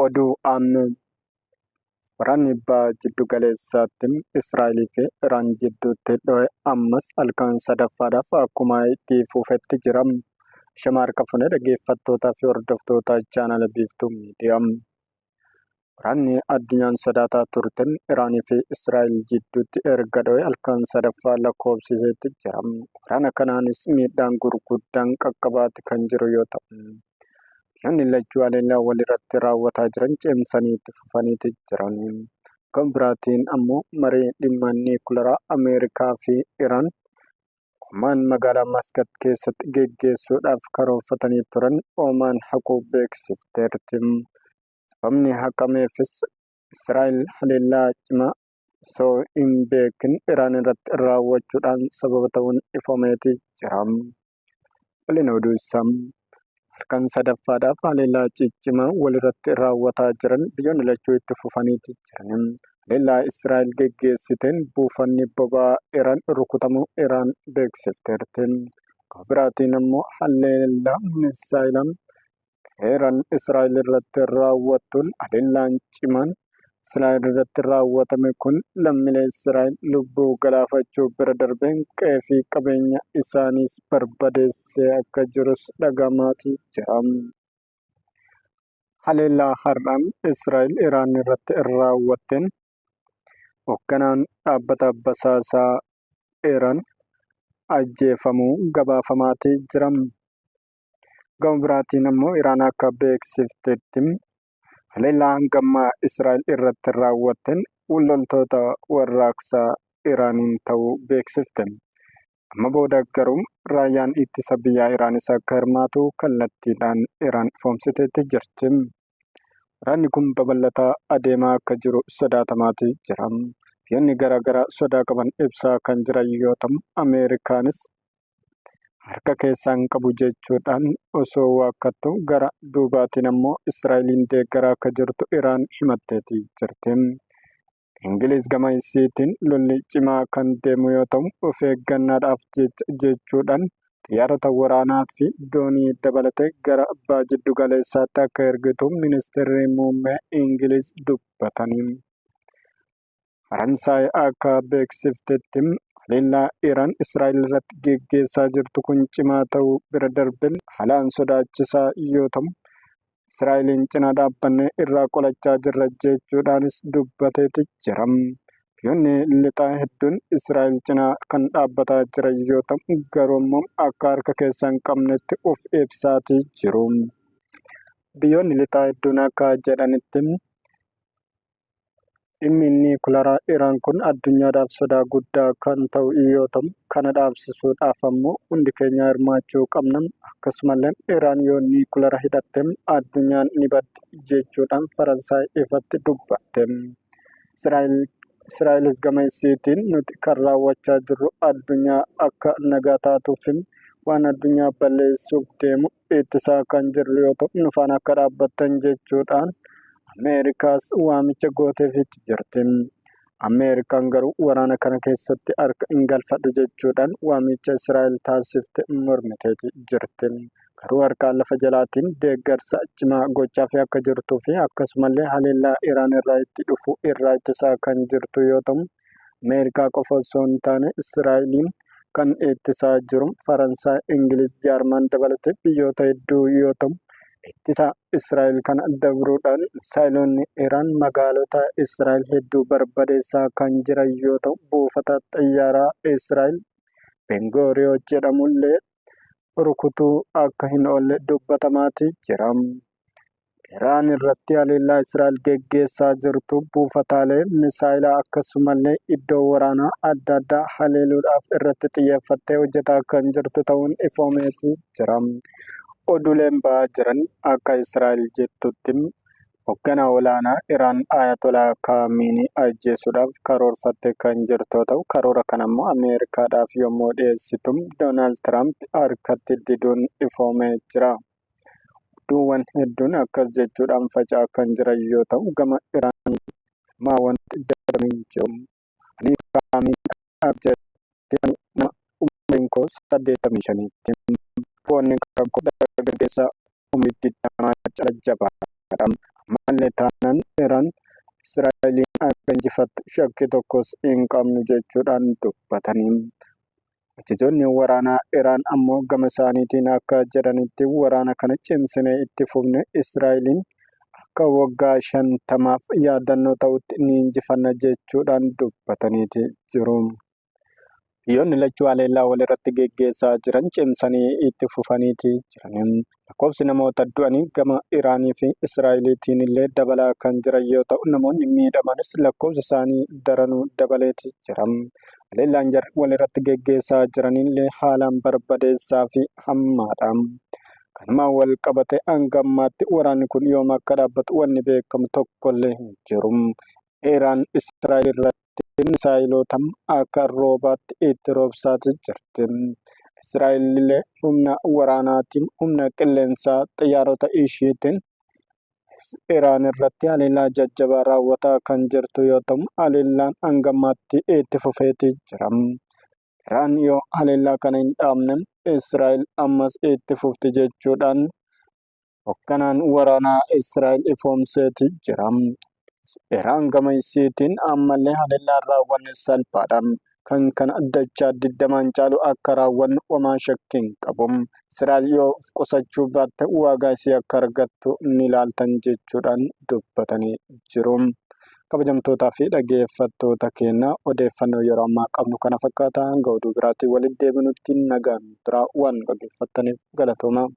Oduu Ammee. Waraanni Baha Jiddugaleessaatti Israa'elii fi Iraan jidduutti dhohe ammas halkan sadaffaadhaaf akkuma itti fufetti jira. Ashama harka fuune dhaggeeffattootaa fi hordoftoota chaanala Biiftuu Miidiyaa. Waraanni addunyaan sodaataa turte Iraanii fi Israa'el jidduutti erga dhohe halkan sadaffaa lakkoofsiseetti jira. Waraana kanaanis miidhaan gurguddaan qaqqabaati kan jiru yoo ta'u, biyyoonni lachuu haleellaa walirratti raawwataa jiran cimsanii itti fufaniiti jiran. Gama biraatiin ammoo marii dhimma niikularaa Ameerikaa fi Iraan Omaan magaalaa Maskat keessatti geggeessuudhaaf karoorfatanii turan Omaan haquu beeksifteerti. Sababni haqameefis Israa'el haleellaa cimaa osoo hin beekin Iraan irratti raawwachuudhaan sababa ta'uun ifoomeeti jira. Bal'ina oduu isaa halkan sadaffaadhaaf haleellaa ciccimaa walirratti raawwataa jiran biyyoonni lachuu itti fufaniiti jiran. Haleellaa Israa'el geggeessiteen buufanni boba'aa Iraan rukutamuu Iraan beeksifteerti. Gama biraatiin ammoo haleellaa misaayilaa Teheeraan Israa'el irratti raawwattuun haleellaan cimaan Israa'el irratti raawwatame kun lammiilee Israa'el lubbuu galaafachuu bira darbee qe'ee fi qabeenya isaaniis barbadeessee akka jirus dhaga'amaatii jira. Haleellaa har'aan Israa'el Iraan irratti raawwatteen hoogganaan dhaabbata basaasaa Iraan ajjeefamuu gabaafamaatii jira. Gama biraatiin ammoo Iraan akka beeksiftetti haleellaa hanga ammaa Israa'el irratti raawwatteen loltoota warraaqsa Iraaniin ta'uu beeksifte. Amma booda garuu raayyaan ittisa biyyaa Iraanis akka hirmaatu kallattiidhaan Iraan ifoomsiteetti jirti. Waraanni kun babal'ataa adeemaa akka jiru sodaatamaatii jira. Biyyoonni garaagaraa sodaa qaban ibsaa kan jiran yoo ta'u, Ameerikaanis harka keessaa hin qabu jechuudhaan osoo waakkattu gara duubaatiin ammoo Israa'eliin deeggaraa akka jirtu Iraan himatteeti jirti. Ingiliiz gama isiitiin lolli cimaa kan deemu yoo ta'u of eeggannaadhaaf jecha jechuudhaan xiyyaarota waraanaa fi doonii dabalatee gara baha jiddu galeessaatti akka ergitu ministeerri muummee Ingiliiz dubbatanii. Faransaay akka beeksiftetti haleellaa Iraan Israa'el irratti geggeessaa jirtu kun cimaa ta'uu bira darbee haalaan sodaachisaa yoo ta'u, Israa'eliin cinaa dhaabbannee irraa qolachaa jirra jechuudhaanis dubbateeti jira. Biyyoonni lixaa hedduun Israa'el cinaa kan dhaabbataa jiran yoo ta'u, garuu immoo akka harka keessa hin qabnetti of ibsaatii jiru. Biyyoonni lixaa hedduun akka jedhanitti Dhimmi niwukilaraa Iraan kun addunyaadhaaf sodaa guddaa kan ta'u yoo ta'u, kana dhaabsisuudhaaf ammoo hundi keenya hirmaachuu qabna. Akkasumallee Iraan yoo niwukilara hidhatte addunyaan ni baddi jechuudhaan Faransaay ifatti dubbatte. Israa'elis gama isiitiin nuti kan raawwachaa jirru addunyaa akka nagaa taatuuf waan addunyaa balleessuuf deemu ittisaa kan jirru yoo ta'u nu faana akka dhaabbattan jechuudhaan Ameerikaas waamicha gooteefiitti jirti. Ameerikaan garuu waraana kana keessatti harka hin galfadhu jechuudhaan waamicha Israa'el taasifte mormiteeti jirti. Garuu harka lafa jalaatiin deeggarsa cimaa gochaafii akka jirtuu fi akkasumallee haleellaa Iraan irraa itti dhufu irraa ittisaa kan jirtu yoo ta'u, Ameerikaa qofa osoo hin taane Israa'eliin kan ittisaa jiru Faransaay, Ingiliz, Jaarman dabalatee biyyoota hedduu yoo ta'u, ittisa Israa'el kana dabruudhaan misaayilonni Iraan magaalota Israa'el hedduu barbadeessaa kan jiran yoo ta'u, buufata xayyaaraa Israa'el Bengooriyoo jedhamullee rukutuu akka hin oolle dubbatamaatii jira. Iraan irratti haleellaa Israa'el geggeessaa jirtu buufataalee misaayilaa akkasumallee iddoo waraanaa adda addaa haleeluudhaaf irratti xiyyeeffattee hojjetaa kan jirtu ta'uun ifoomeeti jira. Oduuleen ba'aa jiran akka Israa'el jettutti hoogganaa olaanaa Iraan Ayatolaa Kaamiinii ajjeesuudhaaf karoorfattee kan jirtu yoo ta'u, karoora kana immoo Ameerikaadhaaf yommuu dhiyeessitu Doonaald Tiraamp harkatti diduun ifoomee jira. Oduuwwan hedduun akkas jechuudhaan faca'aa kan jiran yoo ta'u, gama Iraaniin ammaa wanti jedhame hin jiru. Ani kaamiin jedhee ani nama umriin koo 85tti. Foonni kan koo dargaggeessa umrii 20 cala jabaadha. Ammallee taanaan Iraan Israa'eliin akka injifattu shakkii tokkos hin qabnu jechuudhaan dubbatanii. Ajajoonni waraanaa Iraan ammoo gama isaaniitiin akka jedhanitti waraana kana cimsinee itti fufne Israa'eliin akka waggaa 50f yaadannoo ta'utti ni injifanna jechuudhaan dubbataniiti jiru. Biyyoonni lachuu haleellaa walirratti geggeessaa jiran cimsanii itti fufaniiti jiran. Lakkoofsi namoota du'anii gama Iraanii fi Israa'eliitiin illee dabalaa kan jiran yoo ta'u, namoonni miidhamanis lakkoofsi isaanii daranuu dabaleeti jira. Haleellaan jarri walirratti geggeessaa jiranillee haalaan barbadeessaa fi hammaadha. Kanumaan wal qabatee hanga ammaatti waraanni kun yoom akka dhaabbatu wanni beekamu tokkollee hin jiru. Iraan Israa'el irratti misaayiloota akka roobaatti itti roobsaati jirti. Israa'el illee humna waraanaatiin, humna qilleensaa xiyyaarota ishiitiin Iraan irratti haleellaa jajjabaa raawwataa kan jirtu yoo ta'u, haleellaan hanga ammaatti itti fufeeti jira. Iraan yoo haleellaa kana hin dhaabne Israa'el ammas itti fufti jechuudhaan Hogganaan waraanaa Israa'el ifoomseeti jira. Iraan gama isiitiin ammallee haleellaan raawwanne salphaadha. Kan kana dachaa digdamaan caalu akka raawwannu homaa shakkii hin qabu. Israa'el yoo of qusachuu baatte waagaa isii akka argattu ni ilaaltan jechuudhaan dubbatanii jiru. Kabajamtootaa fi dhaggeeffattoota keenya odeeffannoo yeroo ammaa qabnu kana fakkaata. Hanga oduu biraatiin walitti deebinutti nagaan turaa waan nu dhaggeeffattaniif galatoomaa.